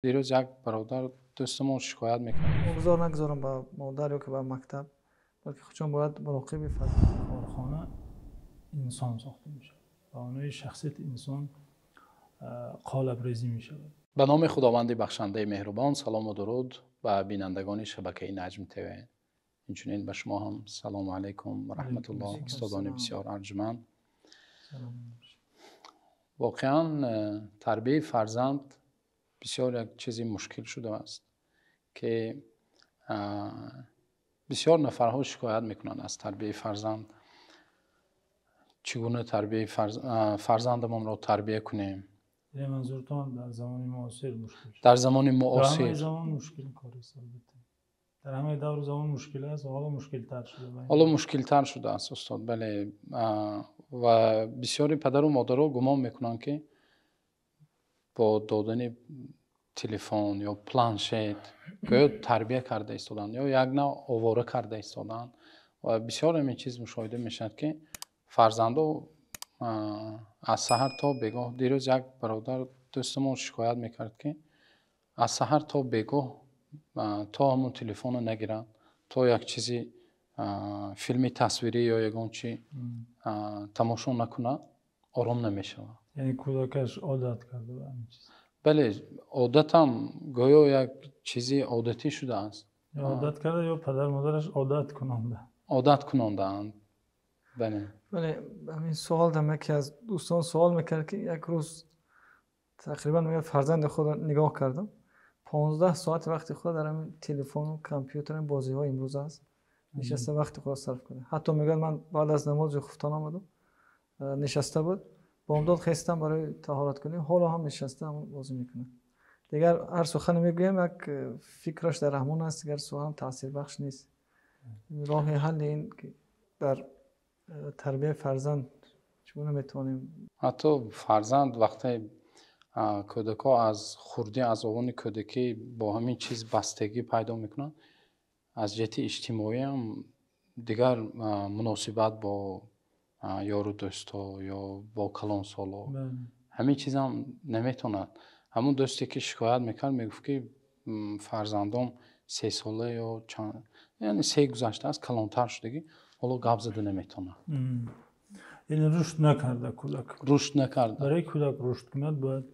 Дирӯз як бародар дӯстамон шикоят мекард. Гузор нагузорам ба модар ё ки ба мактаб, балки худшон бояд муроқиби фарзанд. Корхона инсон сохта мешавад, ба маънои шахсияти инсон қолабрезӣ мешавад. Ба номи Худованди бахшандаи меҳрубон, салому дуруд ба бинандагони шабакаи Наҷм ТВ. Инчунин ба шумо ҳам салому алайкум ва раҳматуллоҳ, устодони бисёр арҷманд. Воқеан тарбияи фарзанд бисёр як чизи мушкил шудааст, ки бисёр нафарҳо шикоят мекунанд аз тарбияи фарзанд. Чӣ гуна тарбияи фарзандамонро тарбия кунем? Яъне манзуртон дар замони муосир мушкил шуд? Дар замони муосир. Дар ҳамаи замон мушкил кор аст, албатта. Дар ҳамаи давру замон мушкил аст ва ҳоло мушкилтар шуда. Ҳоло мушкилтар шудааст, устод, бале. Ва бисёри падару модаро гумон мекунанд, ки бо додани телефон ё планшет гӯё тарбия карда истоданд ё як нав овора карда истоданд. Ва бисёр ҳамин чиз мушоҳида мешавад, ки фарзандо аз саҳар то бегоҳ. Дирӯз як бародар дӯстамон шикоят мекард, ки аз саҳар то бегоҳ то ҳамон телефонро нагиранд, то як чизи филми тасвирӣ ё ягон чи тамошо накунад, ором намешавад. Яъне кӯдакаш одат карда ба ҳамин чиз. Бале, одатам гӯё як чизи одатӣ шудааст. Ё одат карда, ё падару модараш одат кунонда. Одат кунондаанд. Бале. Бале, ҳамин суол дам яке аз дӯстон суол мекард, ки як рӯз тақрибан мегӯяд фарзанди худро нигоҳ кардам, 15 соати вақти худро дар ҳамин телефону компютер, бозиҳои имрӯз аст, нишаста вақти худро сарф кунад. Ҳатто мегӯяд ман баъд аз намози хуфтон омадам, нишаста буд, бомдод хестам барои таҳораткунӣ, ҳоло ҳам нишаста ҳамон бозӣ мекунад. Дигар ҳар сухане мегӯям, як фикраш дар ҳамон аст, дигар сухан таъсирбахш нест. Роҳи ҳалли ин дар тарбияи фарзанд чӣ гуна метавонем? Ҳатто фарзанд вақте кӯдакҳо аз хурдӣ, аз овони кӯдакӣ бо ҳамин чиз бастагӣ пайдо мекунанд, аз ҷиҳати иҷтимоиам дигар муносибат бо ёру дӯстҳо ё бо калонсоло ҳамин чизам наметавонад. Ҳамон дӯсте ки шикоят мекард, мегуфт, ки фарзандом 3 сола ё чанд, яъне 3 гузаштааст, калонтар шудагӣ, ҳоло гап зада наметавонад. Яъне рушд накарда кӯдак. Рушд накарда. Барои кӯдак рушд кунад, бояд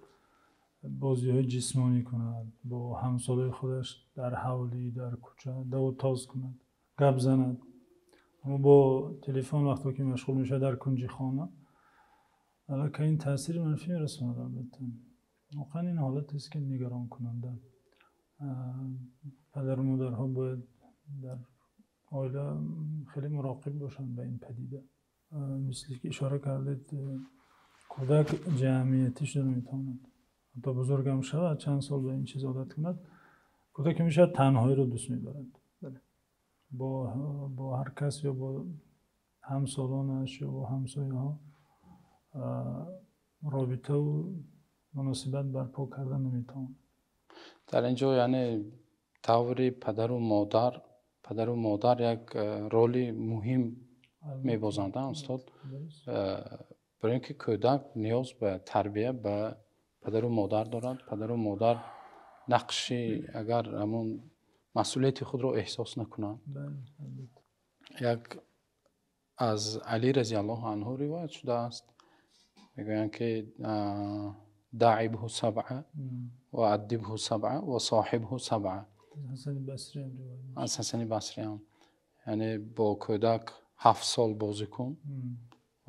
бозиҳои ҷисмонӣ кунад, бо ҳамсолаи худаш дар ҳавлӣ, дар кӯча даву тоз кунад, гап занад. Аммо бо телефон вақте ки машғул мешавад дар кунҷи хона, аллакай ин таъсири манфӣ мерасонад, албатта. Воқеан ин ҳолатест, ки нигаронкунанда. Падару модарҳо бояд дар оила хеле муроқиб бошанд ба ин падида. Мисли ки ишора кардед, кӯдак ҷамъиятӣ шуда наметавонад. Ҳатто бузург ҳам шавад, чанд сол ба ин чиз одат кунад, кӯдак ҳамеша танҳоиро дӯст медорад. Бо ҳар кас ё бо ҳамсолонаш ё бо ҳамсояҳо робитаву муносибат барпо карда наметавонад. Дар ин ҷо яъне таври падару модар як роли муҳим мебозанд, устод. Барои ин ки кӯдак ниёз ба тарбия ба падару модар дорад. Падару модар нақши агар ҳамон масъулияти худро эҳсос накунанд. Як аз Али разияллоҳу анҳу ривоят шудааст, мегӯянд ки даъибҳу сабъа ва аддибҳу сабъа ва соҳибҳу сабъа. Ҳасани Басри ҳам ривоят. Аз Ҳасани Басри ҳам. Яъне бо кӯдак 7 сол бозӣ кун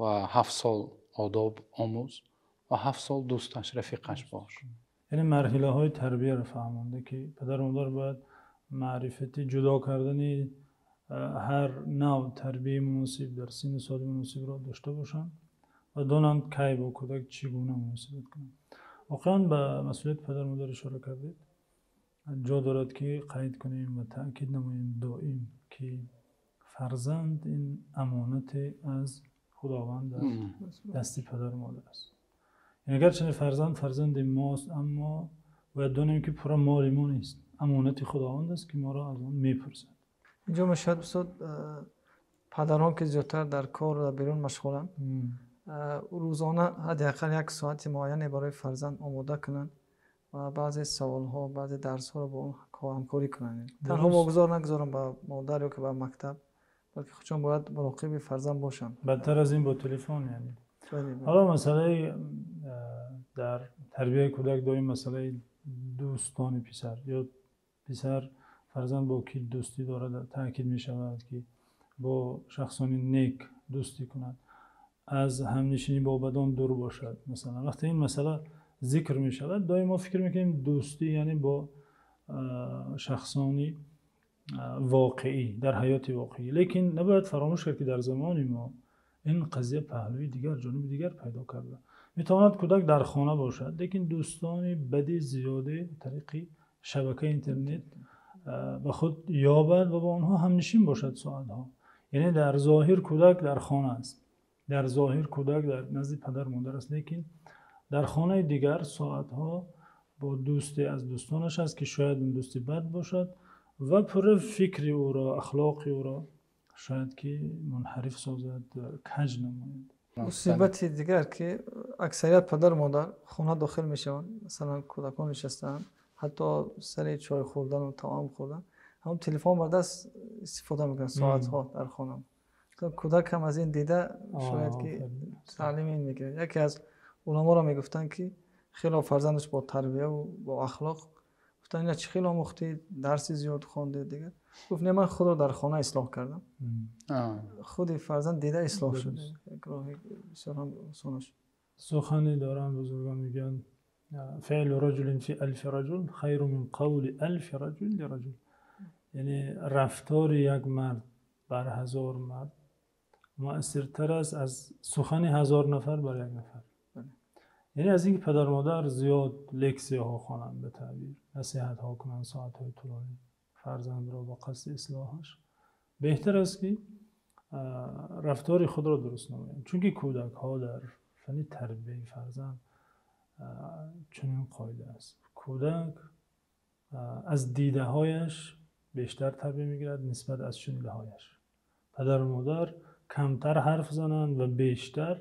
ва 7 сол одоб омӯз ва 7 сол дӯсташ, рафиқаш бош. Яъне марҳилаҳои тарбияро фаҳмонда, ки падару модар бояд маърифати ҷудо кардани ҳар навъ тарбияи муносиб дар синну соли муносибро дошта бошанд ва донанд кай бо кӯдак чӣ гуна муносибат кунанд. Воқеан ба масъулияти падару модар ишора кардед. Ҷо дорад, ки қайд кунем ва таъкид намоем доим, ки фарзанд ин амонате аз Худованд дар дасти падару модар аст. Яъне гарчанде фарзанд фарзанди мост, аммо бояд донем, ки пурра моли мо нест, амонати Худованд аст, ки моро аз он мепурсад. Инҷо мешояд, устод, падарон ки зиёдтар дар кор ва берун машғуланд, рӯзона ҳадди ақал як соати муайяне барои фарзанд омода кунанд. ва баъзе саволҳо, баъзе дарсҳоро бо он ҳамкорӣ кунанд. Танҳо вогузор нагузоранд ба модар ё ки ба мактаб, балки худшон бояд муроқиби фарзанд бошанд. Бадтар аз ин бо телефон яъне. Ҳоло масъалаи дар тарбияи кӯдак доим масъалаи дӯстони писар ё писар фарзанд бо кӣ дӯстӣ дорад таъкид мешавад, ки бо шахсони нек дӯстӣ кунад, аз ҳамнишинӣ бо бадон дур бошад. Масалан вақте ин масъала зикр мешавад, доим мо фикр мекунем дӯстӣ яъне бо шахсони воқеӣ, дар ҳаёти воқеӣ. Лекин набояд фаромӯш кард, ки дар замони мо ин қазия паҳлӯи дигар, ҷониби дигар пайдо карда. Метавонад кӯдак дар хона бошад, лекин дӯстони бади зиёде тариқи шабакаи интернет ба худ ёбад ва бо онҳо ҳамнишин бошад соатҳо. Яъне дар зоҳир кӯдак дар хона аст, дар зоҳир кӯдак дар назди падару модар аст, лекин дар хонаи дигар соатҳо бо дӯсте аз дӯстонаш аст, ки шояд он дӯсти бад бошад ва пурра фикри ӯро, ахлоқи ӯро шояд ки мунҳариф созад, каҷ намояд. Мусибати дигар ки аксарият падару модар хона дохил мешаванд, масалан кӯдакон нишастаанд, ҳатто сари чой хӯрдану таом хӯрдан ҳам телефон ба даст истифода мекунанд соатҳо дар хона. Кӯдак ҳам аз ин дида шояд ки таълим ин мегирад. Яке аз уламоро мегуфтанд, ки хело фарзандаш бо тарбияву бо ахлоқ, гуфтанд ина чӣ хело омӯхтӣ, дарси зиёд хондед дигар. Гуфт не, ман худро дар хона ислоҳ кардам. Худи фарзанд дида ислоҳ шуд. Як роҳи бисёр ҳам осон шуд. Сухане доранд бузургон, мегӯянд феълу раҷулин фи алфи раҷул хайру мин қавли алфи раҷул лираҷул. Яъне рафтори як мард бар 1000 мард муассиртар аст аз сухани 1000 нафар бар як нафар. Яъне аз инки падару модар зиёд лексияҳо хонанд, ба таъбир насиҳатҳо кунанд соатҳои тӯлонӣ фарзандро ба қасди ислоҳаш, беҳтар аст ки рафтори худро дуруст намоянд. Чунки кӯдакҳо дар фанни тарбияи фарзанд чунин қоида аст: кӯдак аз дидаҳояш бештар тарбия мегирад нисбат аз шунидаҳояш. Падару модар камтар ҳарф зананд ва бештар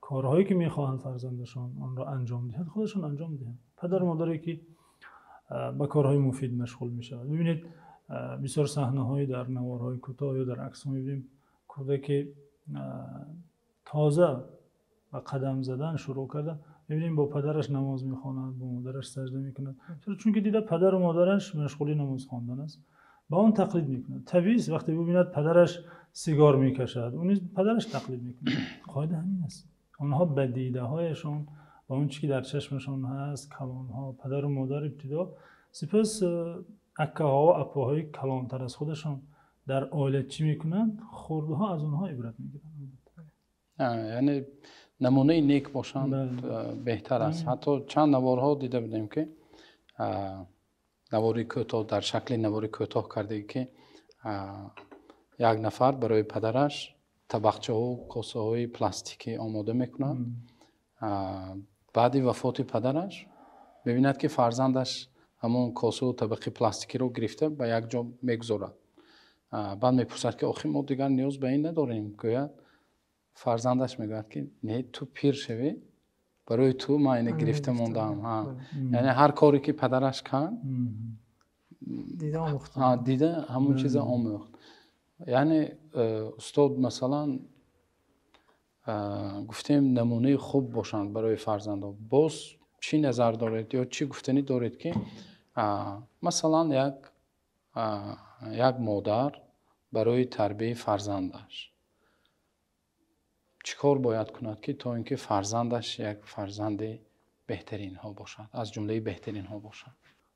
корҳое ки мехоҳанд фарзандашон онро анҷом диҳанд, худашон анҷом диҳанд. Падару модаре ки ба корҳои муфид машғул мешавад. Бибинед, бисёр саҳнаҳое дар наворҳои кӯтоҳ ё дар аксҳо мебинем, кӯдаке тоза ба қадам задан шурӯъ карда, мебинем бо падараш намоз мехонад, бо модараш сажда мекунад. Чунки дида падару модараш машғули намоз хондан аст, ба он тақлид мекунад. Табиист вақте бибинад падараш сигор мекашад, ӯ низ падараш тақлид мекунад. Қоида ҳамин аст. Онҳо ба дидаҳояшон, ба он чӣ ки дар чашмашон ҳаст, калонҳо, падару модар ибтидо, сипас аккаҳо ва апоҳои калонтар аз худашон дар оила чӣ мекунанд, хурдҳо аз онҳо ибрат мегиранд. Яъне намунаи нек бошанд беҳтар аст. Ҳатто чанд наворҳо дида будем, ки навори кӯтоҳ дар шакли навори кӯтоҳ кардаги, ки як нафар барои падараш табақчаҳо, косаҳои пластикӣ омода мекунад. Баъди вафоти падараш мебинад, ки фарзандаш ҳамон косаву табақи пластикиро гирифта ба як ҷо мегузорад. Баъд мепурсад, ки охир мо дигар ниёз ба ин надорем. Гӯяд фарзандаш мегӯяд, ки не, ту пир шавӣ, барои ту ман ина гирифта мондаам. Яъне ҳар коре ки падараш кард, дида ҳамон чиза омӯхт. Яъне устод, масалан гуфтем намунаи хуб бошанд барои фарзандҳо. Боз чӣ назар доред ё чӣ гуфтанӣ доред, ки масалан як модар барои тарбияи фарзандаш чӣ кор бояд кунад, ки то ин ки фарзандаш як фарзанди беҳтаринҳо бошад, аз ҷумлаи беҳтаринҳо бошад?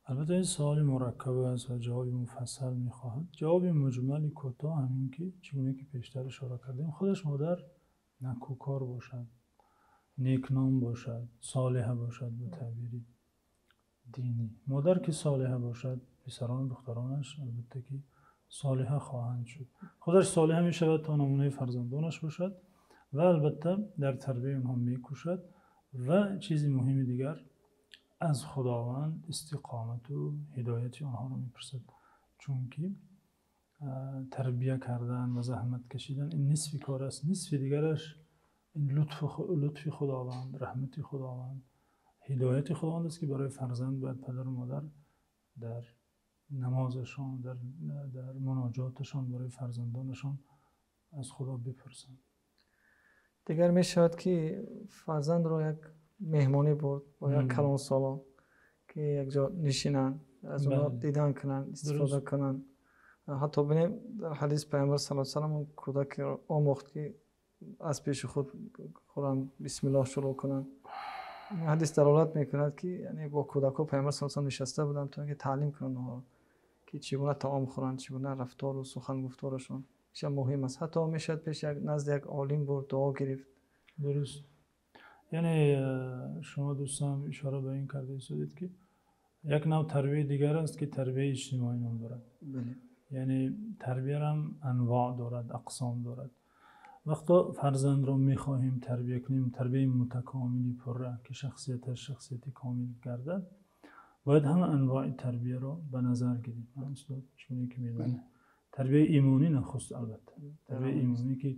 Албатта ин саволи мураккаб аст ва ҷавоби муфассал мехоҳад. Ҷавоби муҷмали кӯтоҳ ҳамин ки чӣ гуна ки пештар ишора кардем, худаш модар накӯкор бошад, некном бошад, солиҳа бошад ба таъбири динӣ. Модар ки солиҳа бошад, писарону духтаронаш албатта ки солиҳа хоҳанд шуд. Худаш солиҳа мешавад то намунаи фарзандонаш бошад ва албатта дар тарбияи онҳо мекӯшад. Ва чизи муҳими дигар, аз Худованд истиқомату ҳидояти онҳоро мепурсад. Чунки тарбия кардан ва заҳмат кашидан ин нисфи кор аст, нисфи дигараш ин лутфи Худованд, раҳмати Худованд, Ҳидояти Худованд аст, ки барои фарзанд бояд падару модар дар намозашон, дар муноҷоташон барои фарзандонашон аз Худо бипурсанд. Дигар мешавад, ки фарзандро як меҳмонӣ бурд бо як калонсолон, ки якҷо нишинанд, аз онҳо дидан кунанд, истифода кунанд. Ҳатто бинем, дар ҳадис Паёмбар саллаллоҳу алайҳи васаллам кӯдакро омӯхт, ки аз пеши худ хӯранд, бисмиллоҳ шурӯъ кунанд. Ин ҳадис далолат мекунад, ки яъне бо кӯдакҳо Паёмбар саллаллоҳу алайҳи васаллам нишаста буданд, то инки таълим кунанд онҳоро, ки чӣ гуна таом хӯранд, чӣ гуна рафтору сухан гуфторашон. Бисёр муҳим аст. Ҳатто мешавад пеш як назди як олим бурд, дуо гирифт. Дуруст. Яъне шумо, дӯстон, ишора ба ин карда истодед, ки як навъ тарбияи дигар аст, ки тарбияи иҷтимоӣ ном дорад. Яъне тарбиярам анвоъ дорад, ақсом дорад. Вақто фарзандро мехоҳем тарбия кунем, тарбияи мутакомили пурра, ки шахсияташ шахсияти комил гардад, бояд ҳама анвои тарбияро ба назар гирем. Устод, чуне ки медонед, тарбияи имонӣ нахуст, албатта тарбияи имонӣ, ки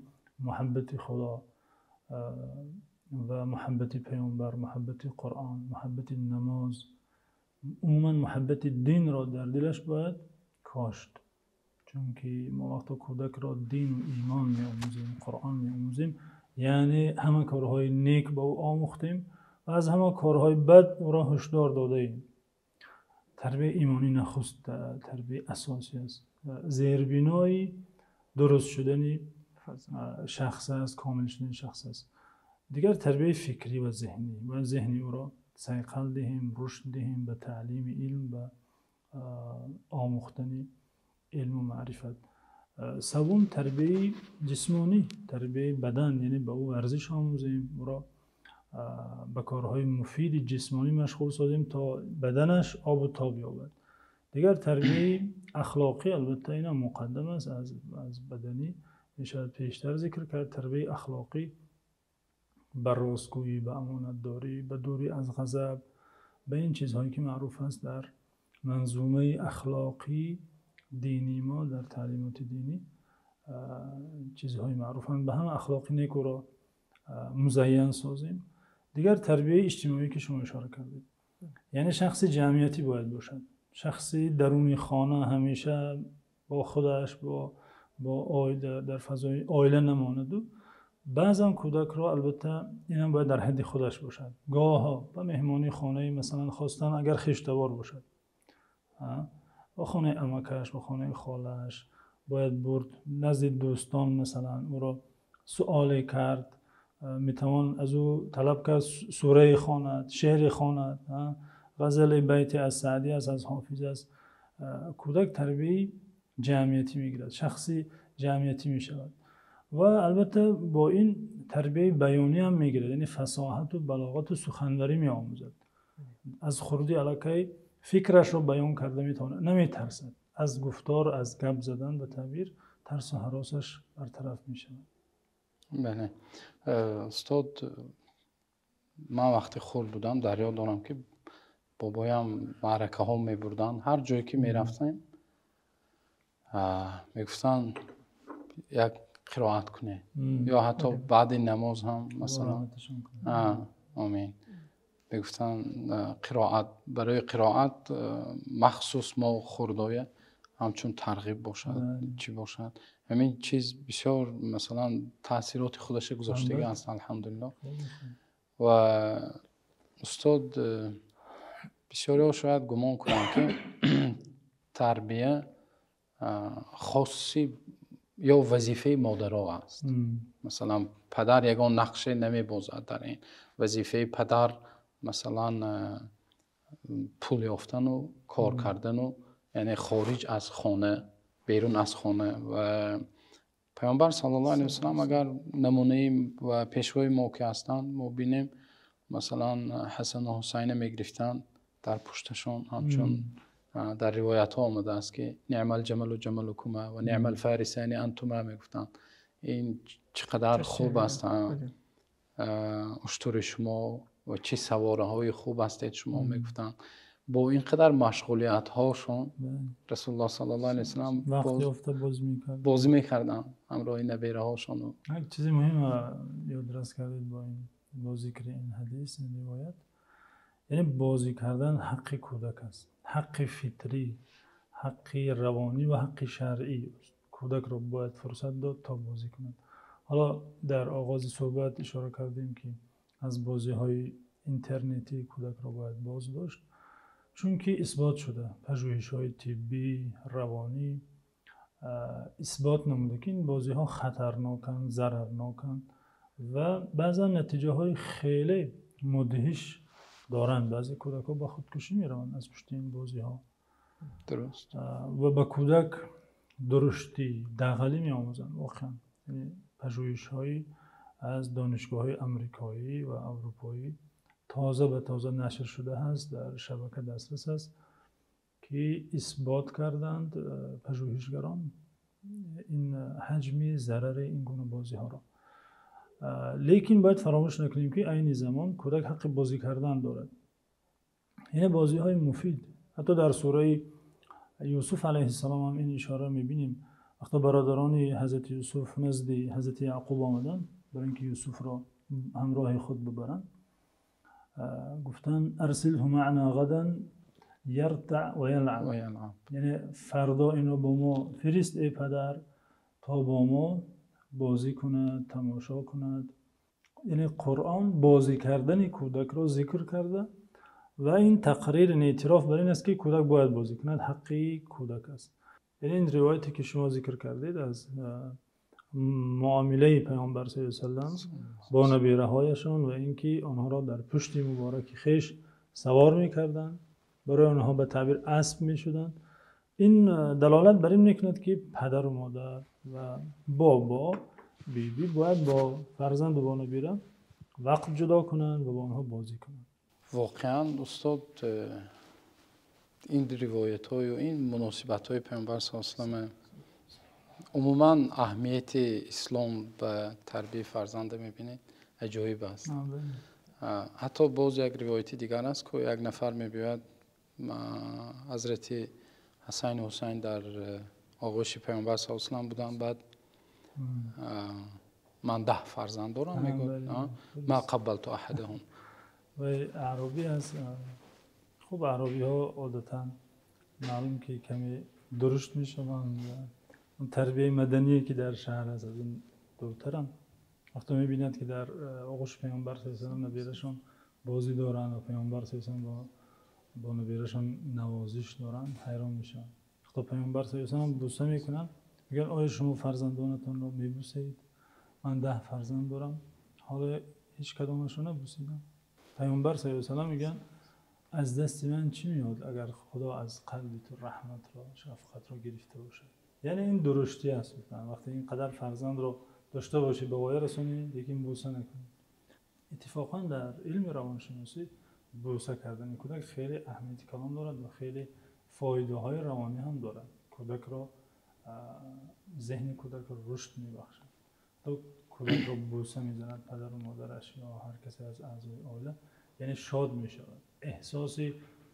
муҳаббати Худо ва муҳаббати Паёмбар, муҳаббати Қуръон, муҳаббати намоз, умуман муҳаббати динро дар дилаш бояд кошт. Чунки мо вақто кӯдакро дину имон меомӯзем, Қуръон меомӯзем, яъне ҳама корҳои нек ба ӯ омӯхтем ва аз ҳама корҳои бад ӯро ҳушдор додаем. Тарбияи имонӣ нахуст тарбияи асосӣ аст, зербинои дуруст шудани шахс аст, комил шудани шахс аст. Дигар тарбияи фикрӣ ва зеҳнӣ, бояд зеҳни ӯро сайқал диҳем, рушд диҳем ба таълими илм, ба омӯхтани илму маърифат. Севум, тарбияи ҷисмонӣ, тарбияи бадан, яъне ба ӯ варзиш омӯзем, ӯро ба корҳои муфиди ҷисмонӣ машғул созем, то баданаш обу тоб ёбад. Дигар тарбияи ахлоқӣ, албатта ин ҳам муқаддам аст аз баданӣ, мешавад пештар зикр кард. Тарбияи ахлоқӣ ба ростгӯӣ, ба амонатдорӣ, ба дурӣ аз ғазаб, ба ин чизҳое ки маъруф аст дар манзумаи ахлоқии динии мо, дар таълимоти динӣ чизҳои маъруфанд, ба ҳама ахлоқи нек ӯро музайян созем. Дигар тарбияи иҷтимоӣ, ки шумо ишора кардед, яъне шахси ҷамъиятӣ бояд бошад, шахси даруни хона ҳамеша бо худаш, бо дар фазои оила намонаду баъзан кӯдакро, албатта инам бояд дар ҳадди худаш бошад, гоҳо ба меҳмонии хонаи, масалан, хостан, агар хештавор бошад, ба хонаи амакаш, ба хонаи холааш бояд бурд, назди дӯстон, масалан, ӯро суоле кард, метавон аз ӯ талаб кард сурае хонад, шеъре хонад, ғазали байте аз Саъдӣ аст, аз Ҳофиз аст. Кӯдак тарбияи ҷамъиятӣ мегирад, шахси ҷамъиятӣ мешавад ва албатта бо ин тарбияи баёнӣ ҳам мегирад, яъне фасоҳату балоғату суханварӣ меомӯзад. Аз хурдӣ аллакай фикрашро баён карда метавонад, наметарсад аз гуфтор, аз гап задан, ба таъбир тарсу ҳаросаш бартараф мешавад. Бале, устод, ман вақте хурд будам, дар ёд дорам, ки бобоям маъракаҳо мебурданд. Ҳар ҷое ки мерафтем, мегуфтанд, як қироат кунед ё ҳатто баъди намоз ҳам, масалан, омин, мегуфтанд қироат, барои қироат махсус мо хурдоя ҳамчун тарғиб бошад, чӣ бошад. Ҳамин чиз бисёр, масалан, таъсироти худаша гузоштагӣ аст, алҳамдулиллоҳ. Ва устод, бисёриҳо шояд гумон кунанд, ки тарбия хоси ё вазифаи модаро аст, масалан, падар ягон нақше намебозад дар ин. Вазифаи падар, масалан, пул ёфтану кор кардану, яъне хориҷ аз хона, берун аз хона. Ва Паёмбар саллаллоҳу алайҳи васаллам агар намунаи ва пешвои мо ки ҳастанд, мо бинем, масалан, Ҳасану Ҳусайна мегирифтанд дар пушташон, ҳамчун дар ривоятҳо омадааст, ки ниъмал ҷамалу ҷамалукума ва ниъмал фарисани антума, мегуфтанд, ин чӣ қадар хуб аст уштури шумо ва чӣ савораҳои хуб ҳастед шумо, мегуфтанд. Бо ин қадар машғулиятҳошон Расулуллоҳ саллаллоҳу алайҳи васаллам вақт ёфта бозӣ мекард, бозӣ мекарданд ҳамроҳи набераҳошон. Як чизи муҳим ёдрас кардед бо зикри ин ҳадис, ин ривоят. Яъне бозӣ кардан ҳаққи кӯдак аст, ҳаққи фитрӣ, ҳаққи равонӣ ва ҳаққи шаръӣ. Кӯдакро бояд фурсат дод то бозӣ кунад. Ҳоло дар оғози суҳбат ишора кардем, ки аз бозиҳои интернетӣ кӯдакро бояд боз дошт, чунки исбот шуда, пажӯҳишҳои тиббӣ, равонӣ исбот намуда, ки ин бозиҳо хатарноканд, зарарноканд ва баъзан натиҷаҳои хеле мудҳиш доранд. Баъзе кӯдакҳо ба худкушӣ мераванд аз пушти ин бозиҳо. Дуруст. Ва ба кӯдак дуруштӣ, дағалӣ меомӯзанд воқеан. Яъне пажӯҳишҳои аз донишгоҳҳои амрикоӣ ва аврупоӣ тоза ба тоза нашр шуда ҳаст, дар шабака дастрас аст, ки исбот карданд пажӯҳишгарон ин ҳаҷми зарари ин гуна бозиҳоро. Лекин бояд фаромӯш накунем, ки айни замон кӯдак ҳаққи бозӣ кардан дорад. Яъне бозиҳои муфид. Ҳатто дар сураи Юсуф алайҳиссалом ҳам ин ишора мебинем. Вақте бародарони ҳазрати Юсуф назди ҳазрати Яъқуб омаданд барои инки Юсуфро ҳамроҳи худ бибаранд, гуфтанд: أرسله معنا غدا يرتع ويلعب. Яъне фардо инро бо мо фирист, эй падар, то бо мо бозӣ кунад, тамошо кунад. Яъне Қуръон бозӣ кардани кӯдакро зикр карда ва ин тақрир, ин эътироф бар ин аст, ки кӯдак бояд бозӣ кунад, ҳаққи кӯдак аст. Яъне ин ривояте, ки шумо зикр кардед аз муомилаи Паёмбар саллаллоҳу алайҳи васаллам бо набераҳояшон ва инки онҳоро дар пушти мубораки хеш савор мекарданд, барои онҳо ба таъбир асп мешуданд, ин далолат бар ин мекунад, ки падару модар ва бобо, биби бояд бо фарзанду бо набера вақт ҷудо кунанд ва бо онҳо бозӣ кунанд. Воқеан, устод, ин ривоятҳою ин муносибатҳои Паёмбар саллаллоҳу, умуман аҳамияти ислом ба тарбияи фарзанда мебинед, аҷоиб аст. Ҳатто боз як ривояти дигар аст, ки як нафар мебиёяд, ҳазрати Ҳасайну Ҳусайн дар оғӯши Паёмбар саллаллоҳу алайҳи васаллам буданд. Баъд ман 10 фарзанд дорам, мегӯяд, ما قبلت أحدهم. Вай аъробӣ аст. Хуб, аъробиҳо одатан маълум, ки каме дурушт мешаванд ва он тарбияи мадание, ки дар шаҳр аст, аз он дуртаранд. Вақте мебинад, ки дар оғӯши Паёмбар саллаллоҳу алайҳи васаллам наберашон бозӣ доранд ва Паёмбар саллаллоҳу алайҳи васаллам бо наберашон навозиш доранд, ҳайрон мешаванд. Вақте Паёмбар саллаллоҳу алайҳи васаллам бӯса мекунанд, мегӯянд: оё шумо фарзандонатонро мебӯсед? Ман 10 фарзанд дорам, ҳоло ҳеҷ кадомашро набӯсидам. Паёмбар саллаллоҳу алайҳи васаллам мегӯянд: аз дасти ман чӣ меояд, агар Худо аз қалби ту раҳматро, шафқатро гирифта бошад? Яъне ин дуруштӣ аст. Вақте ин қадар фарзандро дошта бошӣ, ба воя расонӣ, лекин бӯса накунӣ. Иттифоқан дар илми равоншиносӣ бӯса кардани кӯдак хеле аҳамияти калон дорад ва хеле фоидаҳои равонӣ ҳам дорад. Кӯдакро, зеҳни кӯдакро рушд мебахшад. То кӯдакро бӯса мезанад падару модараш ё ҳар касе аз аъзои оила, яъне шод мешавад, эҳсоси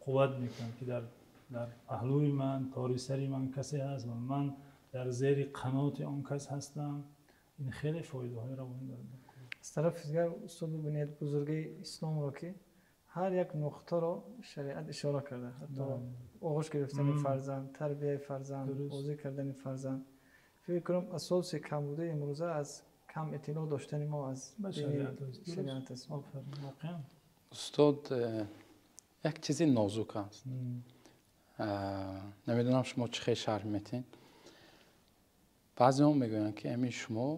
қувват мекунад, ки дар паҳлӯи ман, тори сари ман касе ҳаст ва ман дар зери қаноти он кас ҳастам. Ин хеле фоидаҳои равонӣ дорад. Аз тарафи дигар, устод, бибинед бузургии исломро, ки ҳар як нуқтаро шариат ишора карда, ҳатто оғӯш гирифтани фарзанд, тарбияи фарзанд, бозӣ кардани фарзанд. Фикр кунам, асоси камбудаи имрӯза аз кам иттилоъ доштани мо аз шариат аст. Устод, як чизи нозук аст, намедонам, шумо чӣ хел шарҳ метиҳед. Баъзеҳо мегӯянд, ки ҳамин шумо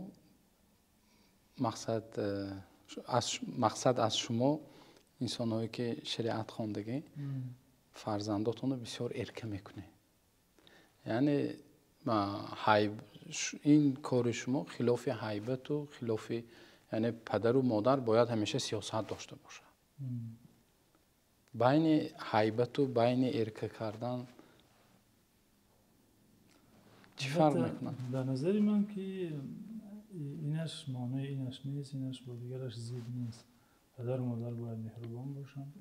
мақсад аз шумо инсонҳое, ки шариат хондагӣ, фарзандотонро бисёр эрка мекунед, яъне ин кори шумо хилофи ҳайбату хилофи, яъне падару модар бояд ҳамеша сиёсат дошта бошад. Байни ҳайбату байни эрка кардан чӣ фарқ мекунад? Ба назари ман, ки инаш монеи инаш нест, инаш бо дигараш зид нест. Падару модар бояд меҳрубон бошанд,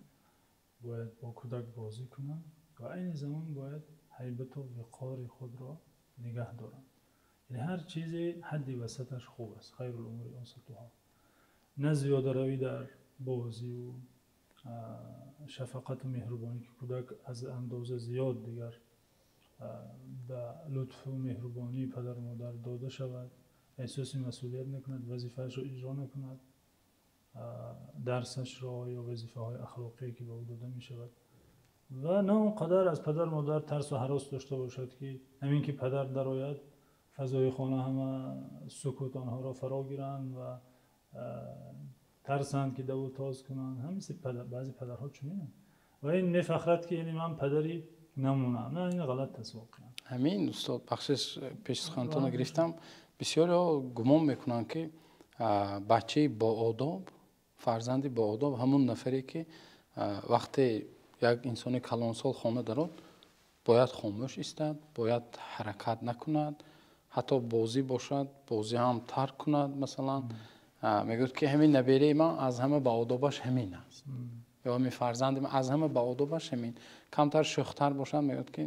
бояд бо кӯдак бозӣ кунанд ва айни замон бояд ҳайбату виқори худро нигаҳ доранд. Яъне ҳар чизе ҳадди васаташ хуб аст. خير الأمور أوسطها. На зиёдаравӣ дар бозиву Шафқату меҳрубонӣ, ки кӯдак аз андоза зиёд дигар ба лутфу меҳрубонии падару модар дода шавад, эҳсоси масъулият накунад, вазифаашро иҷро накунад, дарсашро ё вазифаҳои ахлоқие ки ба ӯ дода мешавад, ва на он қадар аз падару модар тарсу ҳарос дошта бошад, ки ҳамин ки падар дарояд, фазои хона ҳама сукут онҳоро фаро гиранд ва тарсанд ки даву тоз кунанд. Ҳам мисли баъзе падарҳо чунинанд ва ин мефахрад, ки яъне ман падари намунаам. На, ин ғалат аст воқеан. Ҳамин, устод, бахшиш, пеши сухантонро гирифтам. Бисёриҳо гумон мекунанд, ки бачаи боодоб, фарзанди боодоб ҳамун нафаре, ки вақте як инсони калонсол хона дарод, бояд хомӯш истад, бояд ҳаракат накунад, ҳатто бозӣ бошад, бозӣ ҳам тарк кунад. Масалан, мегӯяд, ки ҳамин набераи ман аз ҳама боодобаш ҳамин аст ё ҳамин фарзанди ман аз ҳама боодобаш ҳамин. Камтар шӯхтар бошад, мегӯяд, ки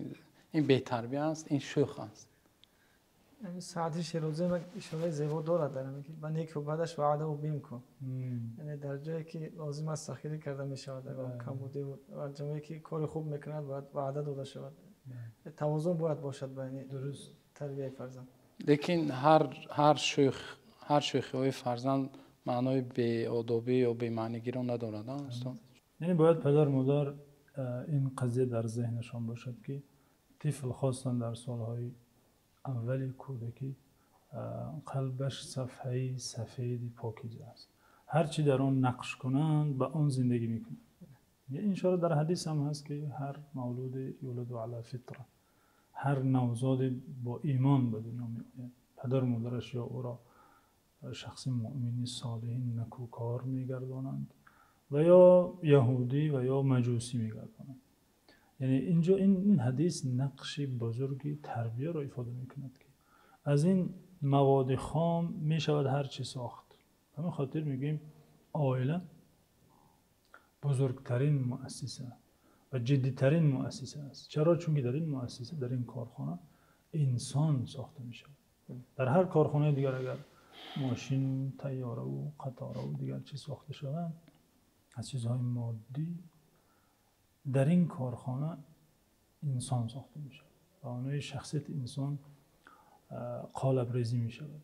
ин бетарбия аст, ин шӯх аст. Саъди Шерозӣ ишораи зебо дорад дар ҳамин, ки ба неку бадаш ваъдаву бим кун. Яъне дар ҷое ки лозим аст, сахтгирӣ карда мешавад, камбудӣ, ва ҷое ки кори хуб мекунад, бояд ваъда дода шавад. Тавозун бояд бошад байни тарбияи фарзанд. Лекин ҳар шӯхиҳои фарзанд маънои беодобӣ ё бемаънигиро надорад, устод. Яъне бояд падару модар ин қазия дар зеҳнашон бошад, ки тифл, хостан дар солҳои аввали кӯдакӣ, қалбаш сафҳаи сафеди покиза аст. Ҳарчи дар он нақш кунанд, ба он зиндагӣ мекунанд. Ин ишора дар ҳадис ҳам ҳаст, ки ҳар мавлуде юладу ала фитра, ҳар навзоде бо имон ба дунё меояд. Падару модараш ё ӯро шахси муъмини солеҳи накӯкор мегардонанд ва ё яҳудӣ ва ё маҷусӣ мегардонанд. Яъне инҷо ин ҳадис нақши бузурги тарбияро ифода мекунад, ки аз ин маводи хом мешавад ҳар чӣ сохт. Ба ҳамин хотир мегӯем, оила бузургтарин муассиса ва ҷиддитарин муассиса аст. Чаро? Чунки дар ин муассиса, дар ин корхона инсон сохта мешавад. Дар ҳар корхонаи дигар агар мошину тайёраву қатораву дигар чиз сохта шаванд аз чизҳои моддӣ, дар ин корхона инсон сохта мешавад. Ба маънои шахсияти инсон қолабрезӣ мешавад.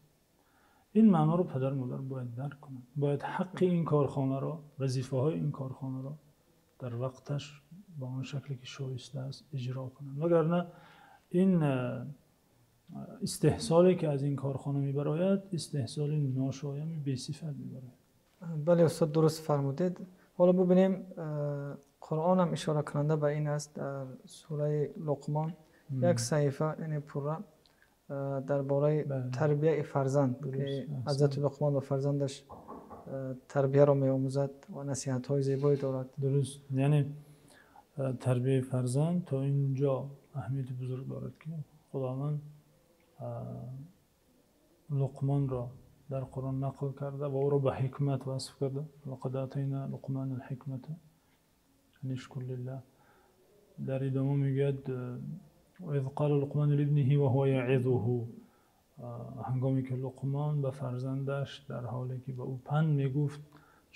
Ин маъноро падару модар бояд дарк кунанд, бояд ҳаққи ин корхонаро, вазифаҳои ин корхонаро дар вақташ ба он шакле ки шоиста аст иҷро кунанд, вагарна ин истеҳсоле ки аз ин корхона мебарояд, истеҳсоли ношоями бесифат мебарояд. Бале, устод, дуруст фармудед. Ҳоло бубинем, Қуръон ҳам ишоракунанда ба ин аст. Дар сураи Луқмон як саҳифа, яъне пурра, дар бораи тарбияи фарзанд, ки ҳазрати Луқмон ба фарзандаш тарбияро меомӯзад ва насиҳатҳои зебое дорад. Дуруст, яъне тарбияи фарзанд то ин ҷо аҳамияти бузург дорад, ки Худованд Луқмонро дар Қуръон нақл карда ва ӯро ба ҳикмат васф карда: лақад атайна луқмана алҳикмата ан ишкур лиллаҳ. Дар идома мегӯяд: وإذ قال لقمان لابنه وهو يعظه. Ҳангоме ки Луқмон ба фарзандаш дар ҳоле ки ба ӯ панд мегуфт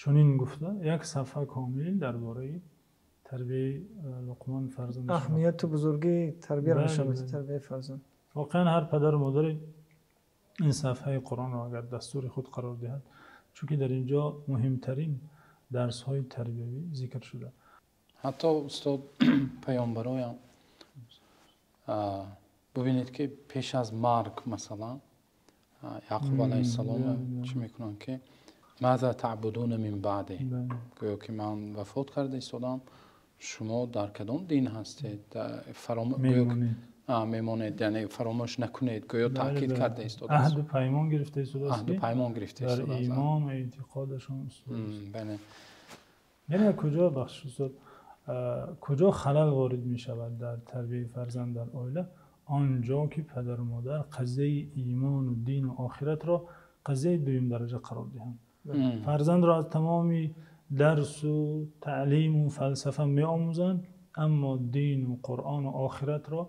чунин гуфта, як сафҳа комил дар бораи тарбияи Луқмон фарзандаш, аҳамияту бузургии тарбияро нишон медиҳад, тарбияи фарзанд. Воқеан, ҳар падару модаре ин сафҳаи Қуръонро агар дастури худ қарор диҳад, чунки дар ин ҷо муҳимтарин дарсҳои тарбиявӣ зикр шуда. Ҳатто, устод, паёмбароям бубинед, ки пеш аз марг, масалан, Яъқуб алайҳиссалом чӣ мекунанд, ки ماذا تعبدون من بعدي, гӯё ки ман вафот карда истодам, шумо дар кадом дин ҳастед, мемонед, яъне фаромӯш накунед, гӯё таъкид карда истодааст. Аҳду паймон гирифта истодааст. Аҳду паймон гирифта дар имон ва эътиқодашон устувор. Бале. Яъне куҷо, бахшиш, устод, куҷо халал ворид мешавад дар тарбияи фарзанд дар оила? Он ҷо ки падару модар қазияи имону дину охиратро қазияи дуюм дараҷа қарор диҳанд. Фарзандро аз тамоми дарсу таълиму фалсафа меомӯзанд, аммо дину Қуръону охиратро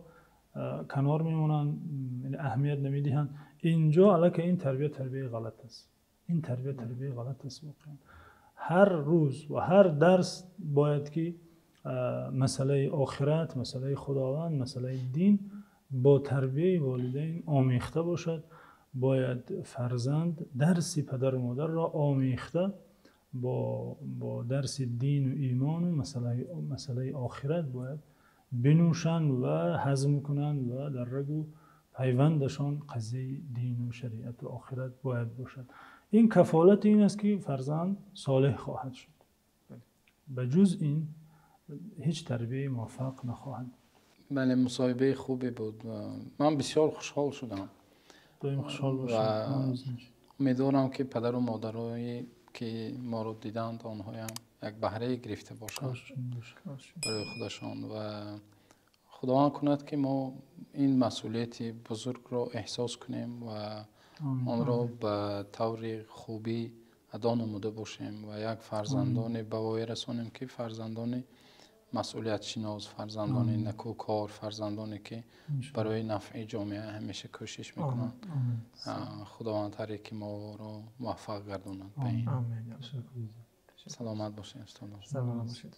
канор мемонанд, аҳамият намедиҳанд. Инҷо аллакай ин тарбия тарбияи ғалат аст. Ин тарбия тарбияи ғалат аст воқеан. Ҳар рӯз ва ҳар дарс бояд ки масъалаи охират, масъалаи Худованд, масъалаи дин бо тарбияти волидайн омехта бошад. Бояд фарзанд дарси падару модарро омехта бо дарси дин ва имон ва масъалаи охират бояд бинӯшанд ва ҳазм кунанд ва дар рагу пайвандашон қазияи дин ва шариат ва охират бояд бошад. Ин кафолати ин аст ки фарзанд солеҳ хоҳад шуд. Ба ҷуз ин ҳеҷ тарбияе муваффақ нахоҳад буд. Бале, мусоҳибаи хубе буд. Ман бисёр хушҳол шудам. Доим хушҳол бошед. Умедворам ки падару модарое ки моро диданд, онҳо ҳам як баҳрае гирифта бошанд барои худашон ва Худованд кунад ки мо ин масъулияти бузургро эҳсос кунем ва онро ба таври хубӣ адо намуда бошем ва як фарзандоне ба воя расонем ки фарзандони масъулиятшинос, фарзандони некӯкор, фарзандоне ки барои нафъи ҷомеа ҳамеша кӯшиш мекунанд. Худованд ҳар яки моро муваффақ гардонад. Омин. Саломат бошед, устод. Саломат бошед.